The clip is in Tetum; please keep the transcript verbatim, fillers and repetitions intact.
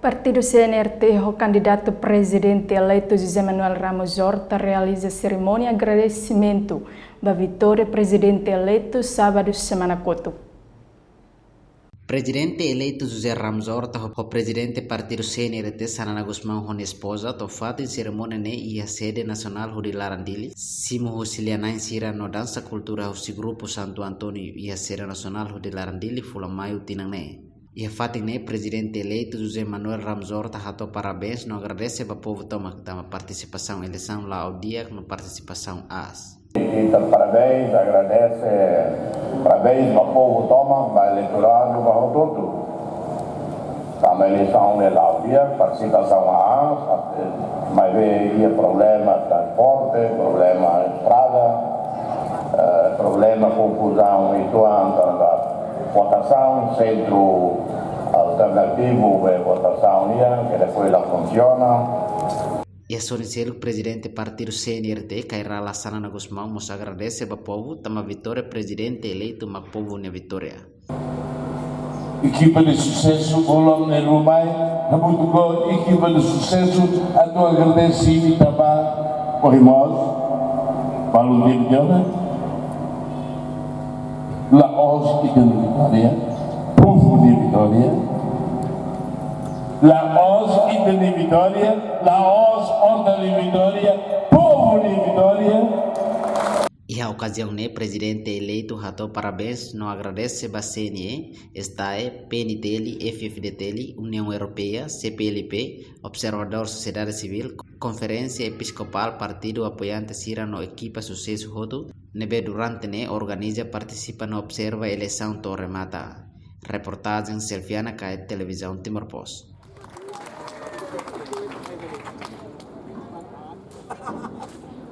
Partidu C N R T ho kandidatu prezidente eleitu José Manuel Ramos Horta realiza serimónia agradesimentu ba vitória prezidente eleitu sábadu semana kotuk. Prezidente eleitu José Ramos Horta ho, ho prezidente partidu C N R T Xanana Gusmão ho nia espoza to'o fatin serimónia ne'e iha sede nasionál hodi laran Dili, simu husi lia-na'in sira no dansa kultura husi grupu Santo António iha sede nasionál hodi laran Dili fulan maiu tinan ne'e. Iha fatin ne'e prezidente eleitu José Manuel Ramos Horta hato'o parabéns no agradese ba povu tomak tanba partisipasaun eleisaun la'o di'ak no partisipasaun aas. Ita parabéns, agradese, parabéns ba povu tomak, ba eleitoradu, ba hotu-hotu. Tanba eleisaun ne'e la'o di'ak, partisipasaun aas, maibé iha problema transporte, problema estrada, eh, problema konfuzaun uitoan tanba votasaun, sentru alternativu ba votasaun nian, ke depois la funsiona. Iha sorin seluk prezidente partidu C N R T, Kay Rala Xanana Gusmão mós agradese ba povu tanba vitória prezidente eleitu mak povu nia vitória. Ekipa de susesu, bolon ne rumai, hamutuk ho ekipa de susesu, atu agradese imi tanba ohin mós, balun tim jona, la'ós ita-nia vitória, povu nia vitória, la'ós ita-nia vitória, la'ós Horta nia vitória, povu nia vitória. Iha okaziaun ne'e prezidente eleitu hato'o parabéns no agradese ba C N E, STAE, P N T L, F F D T L, Uniaun Europeia, C P L P, observadór sosiedade sivíl, konferénsia episkopál, partidu apoiante sira no ekipa susesu hotu ne'ebé durante ne'e organiza, partisipa no observa eleisaun to'o remata. Reportajen Selviana Kaet, Televizaun Timor Post.